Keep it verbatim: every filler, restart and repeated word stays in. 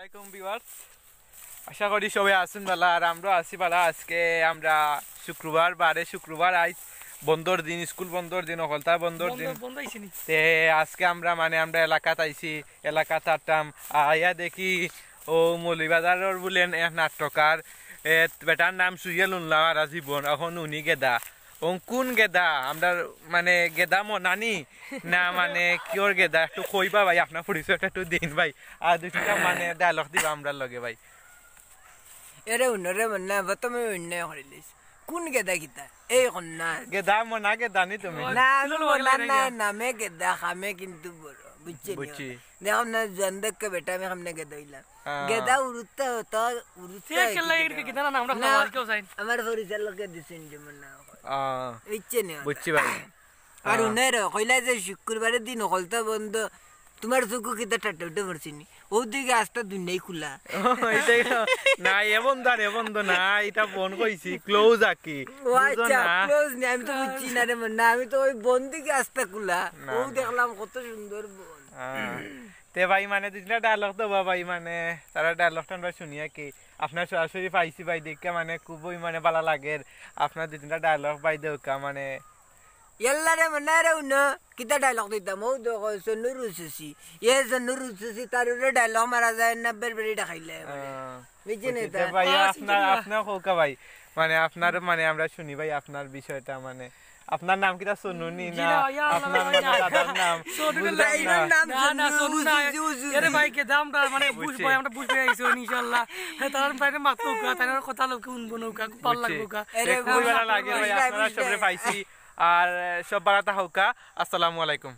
আসসালামু আলাইকুম viewers, আশা করি সবে আছইন ভালা, আর আমরাও আছি ভালা। আজকে আমরা শুক্রবার, বারে শুক্রবার, আইজ বন্ধর দিন, স্কুল বন্ধর দিন, হকলতা বন্ধর দিন। তে আজকে আমরা মানে আমরা এলাকাত আইছি, এলাকাত আটতাম, আইয়া দেখি অউ মৌলভীবাজারর বুলে এক নাট্যকার, এ, বেটার নাম সুহেল উল্লাহ আর জীবন, অখন উনি গেদা। অউ কুন গেদা? আমরার মানে গেদা মনানি না মানে কিওর গেদা? একটু কইবা ভাই, আপনার পরিচয়টা একটু দিন ভাই। আর দুইটা মানে dialogue দিবা আমরার লগে ভাই। এরে হুনো রে মন্না, প্রথমে অন্যায় করিলিস। কুন গেদা কিতা? এই কন্যা। গেদা মনা গেদা নি তুমি? না, আমি মনা না, নামে গেদা, কামে কিন্তু বড়। বুঝছো নি? বুঝছি। দেখো না, জোয়ান দেখকে বেটা, আমি সামনে গেদা অইলাম। হ্যাঁ। গেদা উরুত্তা হতো, উরুত্তা। আমার পরিচালকে দিছেন যে মনে হয়। আহ, ইচ্ছে নেই ওটা। বুঝছি ভাই। আর হ্যাঁ। উনারও কইলা যে শুক্রবারের দিন হকলতা বন্ধ, তোমার চোখে কিতা ঠাট্টা উঠে পড়ছে নি? অউ দিকে আস্তা দুনিয়াই খোলা। ও, এটাই তো। না, এ বন্ধ আর এ বন্ধ না, এটা বন কইছি, close আর কি। ও বুঝো আচ্ছা, না? Close নি, আমি তো বুঝছি না রে মন্না, আমি তো ওই বন দিকে আস্তা খোলা। না, অউ না। দেখলাম কত সুন্দর বন। হ্যাঁ। তে ভাই মানে দুইটা dialogue তো বা ভাই মানে তারা dialogue টা আমরা শুনিয়া কি আপনার সরাসরি পাইছি ভাই দেখে মানে খুবই মানে ভালা লাগের। আপনার দুই তিনটা dialogue ভাই দেউক্কা মানে ইয়াল্লা রে মন্না রে উনো, কিতা dialogue দিতাম? অউ দেখো, সন্নুর উসুসি। এ সন্নুর উসুসি, তার উপরে dialogue মারা যায় না, বেরবেরি ডাকাইলে। আহ, বুঝছি নি বুঝছি। তা? তে ভাই, আহ, আপনার, চিন্তা করি না। আপনার কউক্কা ভাই। মানে, আপনার, মানে, আমরা শুনি ভাই, আপনার বিষয়টা, মানে, আপনার নাম কিতা সন্নু নি জি না? না, ইয়া আল্লাহ, আপনার ইয়া। মানে দাদার নাম সন্নু বুঝলাম নাই। না। নাম না, না, সন্নু, সন্নু নাই। উসুসি, উসুসি। এরে ভাই, কে দাম না, মানে, বুঝ বুঝছি। ভাই, আমরা বুঝ পেয়ে আইছি, ইনশাআল্লাহ। হ্যাঁ, তার বাইরে মাত্র উকা, তাই না? কথা লোকে শুনবো না উকা, খুব ভালো বুঝছি। লাগবো উকা। এরে খুবই ভালো লাগে ভাই, আপনারা সবরে পাইছি। আর, আহ, সব বারাতা হউক্কা। আসসালামু আলাইকুম।